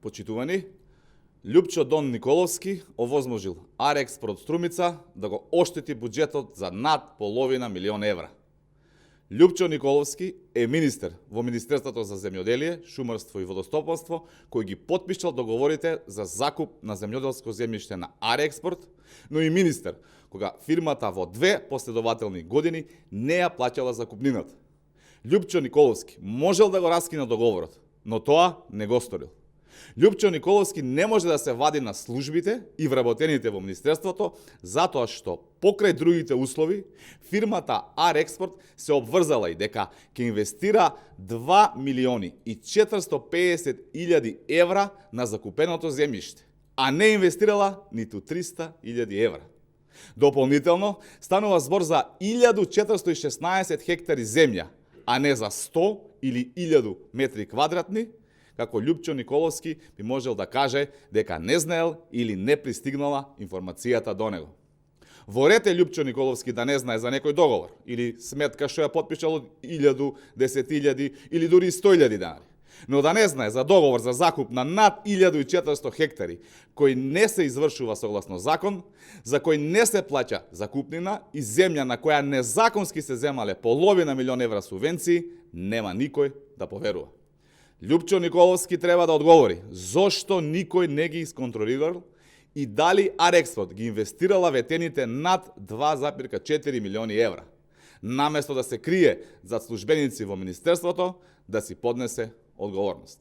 Почитувани, Љупчо Дон Николовски овозможил Арекспорт Струмица да го оштети буџетот за над половина милион евра. Љупчо Николовски е министер во Министерството за земјоделие, шумарство и водостопанство, кој ги потпишал договорите за закуп на земјоделско земјиште на Арекспорт, но и министер кога фирмата во 2 последователни години не ја плаќала закупнината. Љупчо Николовски можел да го раскине договорот, но тоа не го сторил. Љупчо Николовски не може да се вади на службите и вработените во Министерството, затоа што покрај другите услови, фирмата Арекспорт се обврзала и дека ќе инвестира 2 милиони и 450 илјади евра на закупеното земјиште, а не инвестирала ниту 300 илјади евра. Дополнително, станува збор за 1416 хектари земја, а не за 100 или 1000 метри квадратни, како Љупчо Николовски би можел да каже дека не знаел или не пристигнала информацијата до него. Во ред е Љупчо Николовски да не знае за некој договор или сметка што ја потпишал од 1000, 10.000 или дури 100.000 денари. Но да не знае за договор за закуп на над 1400 хектари, кој не се извршува согласно закон, за кој не се плаќа закупнина и земја на која незаконски се земале половина милион евра субвенции, нема никој да поверува. Љупчо Николовски треба да одговори зошто никој не ги исконтролирал и дали Арекспорт ги инвестирала ветените над 2,4 милиони евра, наместо да се крие зад службеници во Министерството, да си поднесе одговорност.